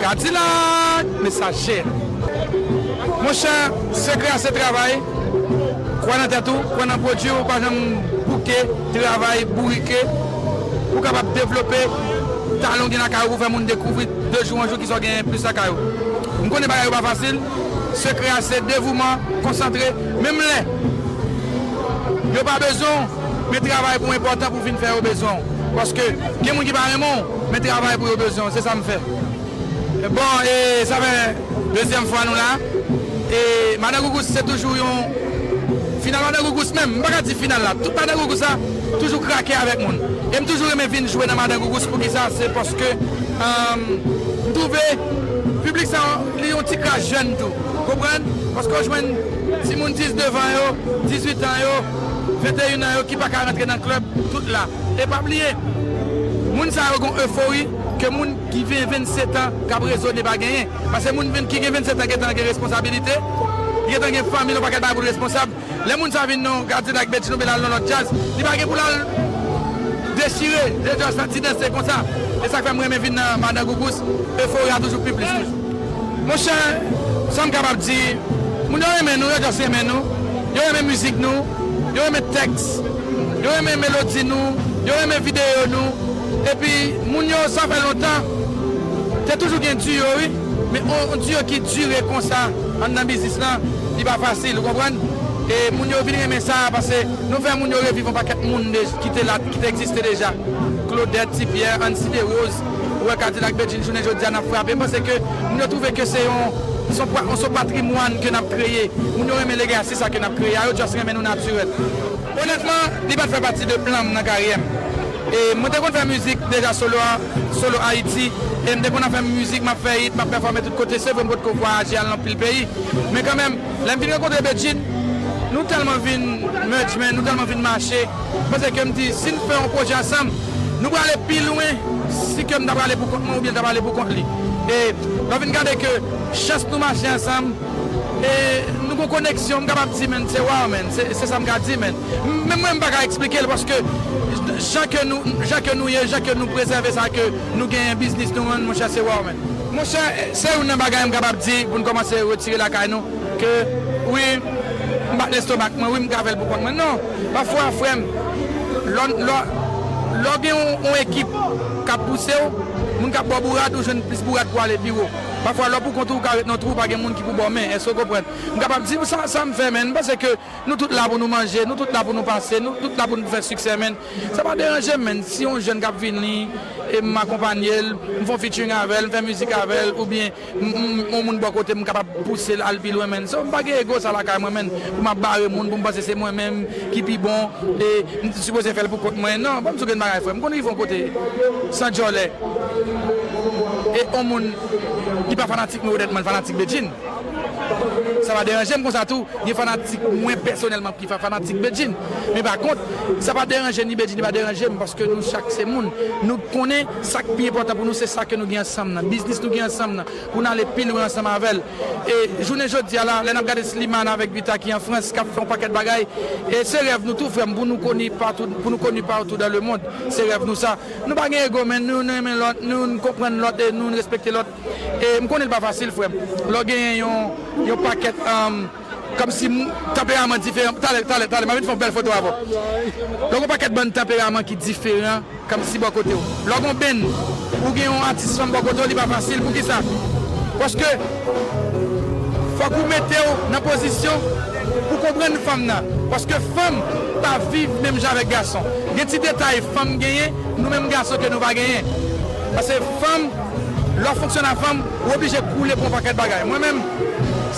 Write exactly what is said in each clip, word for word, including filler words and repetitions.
Kadilak, mesaj chè. Monchè, sekrè a se travay. Kwè nan tèt ou, kwè nan pwodui w, pa janm bouke, travay, bourike, pou w kapab devlope talan w gen lakay ou, pou fè moun dekouvri de jou an jou kisa w genyen plis lakay ou. M konnen bagay yo pa fasil, sekrè a se devouman, konsantre, menm lè yo pa bezwen w, men travay pou w enpòtan pou w vin fè yo bezwen w. Paske gen moun ki pa renmen w, men travay pou yo bezwen w, se sa m fè. Bon, e sa fè dezyèm fwa nou la. E Madan Gougous se toujou yon final Madan Gougous menm. M pa ka di final la. Tout Madan Gougous la toujou krake avèk moun. E m toujou renmen vin jwe nan Madan Gougous. Poukisa? Se paske, um, m twouve piblik sa li yon ti kras jèn tou. Konprann? Paske w jwenn timoun diznèf an yo, dizuit an yo, venteyen an yo ki pa ka rantre nan klèb, tout la. E pa bliye, moun sa yo gon efori ke moun ki gen vennsetan k ap rezone pa genyen. Paske moun vin, ki gen vennsetan gentan gen responsabilite, li gentan gen fanmi, yon pakèt bagay pou l responsab. Lè moun sa vin nan Kadilak Bedjine oubyen l al nan lòt djaz, li pa gen pou l al dechire, li jis nan ti danse konsa. E sa k fè m renmen vin nan Madan Gougous, efori a toujou pi plis toujou. Monchè, sa m kapab di, moun yo renmen nou, yo just renmen nou, yo renmen mizik nou, yo renmen tèks, yo renmen melodi nou, yo renmen videyo nou. Epi, moun yo, sa fè lontan, te toujou gen diyo, wi, men on, on diyo ki dire konsa anndan biznis lan, li pa fasil, ou konprann? E moun yo vin renmen sa, paske nou fè moun yo reviv yon pakèt moun de, ki te la, ki te egziste deja. Claudette, Ti Pyè, Ansi Derose, ou wè Kadilak Bedjine jounen jodi a n ap frape. M panse ke moun yo twouve ke se yon, se yon pa-, se yon patrimwàn ke n ap kreye. Moun yo renmen legasi sa ke n ap kreye a, yo just renmen nou natirèl. Onètman, li pa t fè pati de plan m nan karyè m. E mwen te konn fè mizik deja solo a, solo Ayiti, e m te konn ap fè mizik, m ap fè hit, m ap pèfòme tout kote. Se vre m potko vwayaje al nan anpil peyi, men kanmenm, lè m vin rankontre Bedjine, nou tèlman vin merge, men nou tèlman vin mache, m panse ke m di, si n fè yon pwojè ansanm, nou prale pi lwen si ke m ta prale pou kont mwen oubyen l ta prale pou kont li. E lè w vin gade ke chans nou mache ansanm, e nou gon koneksyon, m kapab di, men, se wow, men, se, se sa m ka di, men. M, menm mwen, m pa ka eksplike l, paske jan ke nou, jan ke nou ye, jan ke nou prezève sa ke nou genyen, biznis nou, men, monchè, se wow, men. Monchè, se youn nan bagay m kapab di pou n kòmanse retire lakay nou, ke wi, m bat lestomak mwen, wi, m ka fè l pou kont mwen. Non, pafwa, frè m, lè, lè, lè w gen yon, yon ekip k ap pouse w, moun k ap ba w bourad, ou jwenn plis bourad pou w ale pi wo. Pafwa, lè w pou kont ou, ou ka ret nan twou, pa gen moun ki pou ba w men. Èske w konprann? M kapab di w sa, sa m fè, men m panse ke nou tout la pou nou manje, nou tout la pou nou pase, nou tout la pou nou fè siksè, men sa pa deranje m, men. Si yon jèn k ap vini, e m akonpanye l, m fè yon featuring avè l, m fè mizik avè l, oubyen m, m, yon moun bò kote m kapab pouse l al pi lwen, men. So, m pa gen ego sa lakay mwen, men, pou m ap bare moun, pou m panse se mwen menm ki pi bon, e m sipoze fè l pou kont mwen. Non, ban m di w yon bagay, frè m. M konn rive yon kote, san djòlè, e yon moun ki pa fanatik mwen, onètman, l fanatik Bedjine. Sa pa deranje m konsa tou. Gen fanatik mwen pèsonèlman ki fa-, fanatik Bedjine. Men pa kont, sa pa deranje ni Bedjine, ni pa deranje m, paske nou chak se moun. Nou konnen sa k pi enpòtan pou nou, se sa ke nou gen ansanm nan. Biznis nou gen ansanm nan. Pou n ale pi lwen ansanm avè l. E jounen jodi a la, lè n ap gade Slimane avèk Vita ki an Frans, k ap fè yon pakèt bagay, e se rèv nou tou, frè m, pou nou koni patou, pou nou koni patou dans le monde. Se rèv nou sa. Nou pa gen ego, men nou, nou renmen lòt, nou, nou konprann lòt e nou respekte lòt. E m konnen l pa fasil, frè m. Lè w genyen yon, yon pakèt, um, kòmsi m-, tanperaman diferan. Talè, talè, talè, m ap vin fè yon bèl foto avè w. Lè w gen yon pakèt bann tanperaman ki diferan, kòmsi bò kote w. Lè w gen yon benn, ou gen yon atis fanm bò kote w, li pa fasil. Poukisa? Paske fòk ou mete w nan pozisyon pou konprann fanm nan. Paske fanm pa viv menm jan avèk gason. Gen ti detay fanm genyen, nou menm gason ke nou pa genyen. Paske fanm, lè w fonksyone ak fanm, ou oblije koule pou yon pakèt bagay. Mwen menm,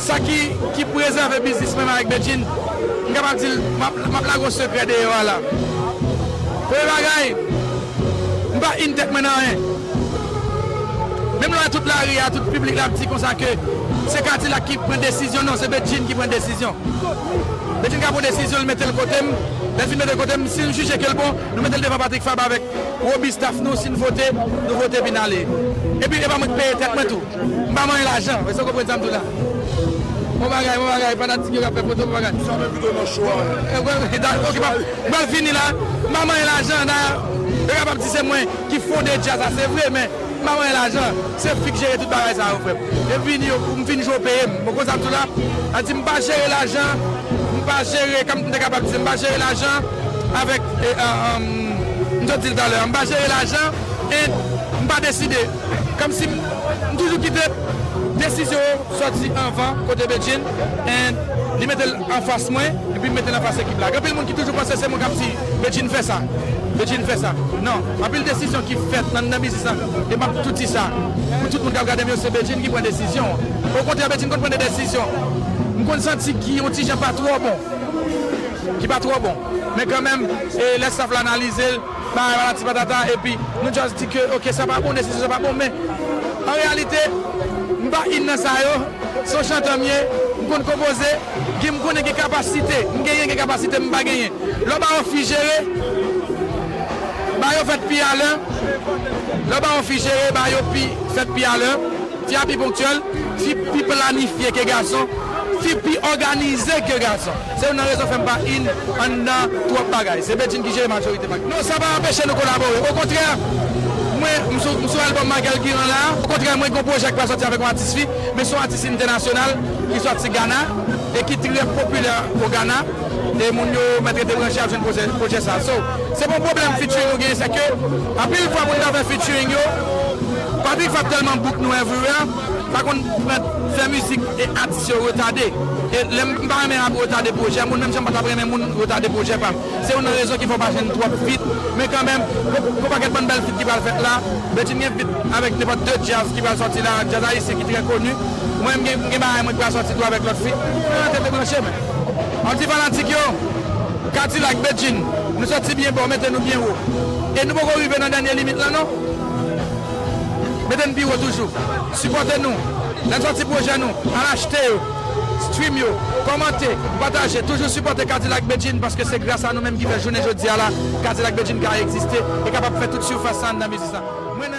sa ki, ki prezève biznis mwen avèk Bedjine, m kapab di l, m ap, m ap lage yon sekrè deyò a la. Premye bagay, m pa in tèt mwen nan anyen. Menm lè w wè tout lari a, tout piblik la ap di konsa ke se Kadilak ki pran desizyon, non, se Bedjine ki pran desizyon. Bedjine ka pran desizyon, l mete l kote m. Lè l fin mete l kote m, si m jije ke l bon, nou mete l devan Patrick Fabre avèk Roby staff nou, si n vote, nou vote epi n ale. Epi e pa mwen k peye tèt mwen tou. M pa manyen lajan, èske w konprann sa m di w la? Bon bagay, bon bagay, fanatik yo k ap fè foto, bon bagay. Sa fè videyo nan show a. E, wè, wè, da-, ok, m ap, m pral fini la. M pa manyen lajan, dayè, yo kapab di se mwen ki fonde djaz la, se vre, men pa mwen lajan, se fi k jere tout bagay sa yo, frè m. E vini yo, pou m fin jwe, yo peye m. Bon, konsa tou la, a di m pa jere lajan, m pa jere, kòm m te kapab di, m pa jere lajan avèk, e, e, e, m te di l talè, m pa jere lajan, e m pa deside. Kòmsi m, m toujou kite desizyon yo sòti anvan kote Bedjine, e li mete l anfas mwen, epi m mete l anfas ekip la. Gen anpil moun ki toujou panse se mwen k ap di, Bedjine fè sa, Bedjine fè sa. Non, anpil desizyon ki fèt nan, nan biznis la, e m ap tou di sa, pou tout moun k ap gade m yo, se Bedjine ki pran desizyon an. Okontrè, Bedjine konn pran de desizyon. M konn santi ki yon ti jan pa twò bon, ki pa twò bon. Men kanmenm, e lè staff la analize l, bagay patati patata, epi nou just di ke, ok, sa pa bon, desizyon sa pa bon, men an reyalite, m pa in nan sa yo, se yon chantè m ye, m konn konpoze, gen, m konnen gen kapasite, m genyen, gen kapasite m pa genyen. Lè w ba yon fi jere, ba yo fèt pi alè, lè w ba yon fi jere, ba yo pi, fèt pi alè, fi a pi ponktyèl, fi pi planifye ke gason, fi pi òganize ke gason. Se youn nan rezon fè m pa in anndan twòp bagay. Se Bedjine ki jere majorite bagay. Non, sa pa anpeche nou kolabore. Okontrè, mwen, m sou, m sou albòm Michael Guiran la. Okontrè, mwen gen yon pwojè ki pral sòti avèk yon atis fi, men se yon atis entènasyonal ki sòti Ghana e ki trè popilè o Ghana. E moun yo mèt rete branche ap jwenn pwojè, pwojè sa. So, se pa yon pwoblèm featuring nou genyen, se ke anpil fwa moun k ap fè featuring yo, Patrick Fab tèlman book nou everywhere, sa konn pran fè mizik e atis yo retade. E lè m pa renmen ap retade pwojè moun, menm jan m pa t ap renmen moun retade pwojè pa m. Se youn nan rezon ki fè w pa jwenn twòp feat. Men kanmenm, gon, gon pakèt bann bèl feat ki pral fèt la. Bedjine gen feat avèk nenpòt de djaz ki pral sòti la, djaz ayisyen ki trè koni. Mwen, m gen, m gen bagay mwen ki pral sòti tou avèk lòt fi. Mwen rete te branche, men. An di fanatik yo, Kadilak, Bedjine, nou sòti byen ba, mete nou byen wo. E nou poko rive nan dènye limit lan, non. Mete n pi wo toujou. Sipòte nou. Lè n sòti pwojè nou, al achte yo, stream yo, kòmante, pataje, toujou sipòte Kadilak Bedjine, paske se gras a nou menm ki fè jounen jodi a la, Kadilak Bedjine ka egziste e kapab fè tout sifas sa anndan mizik sa. Mwen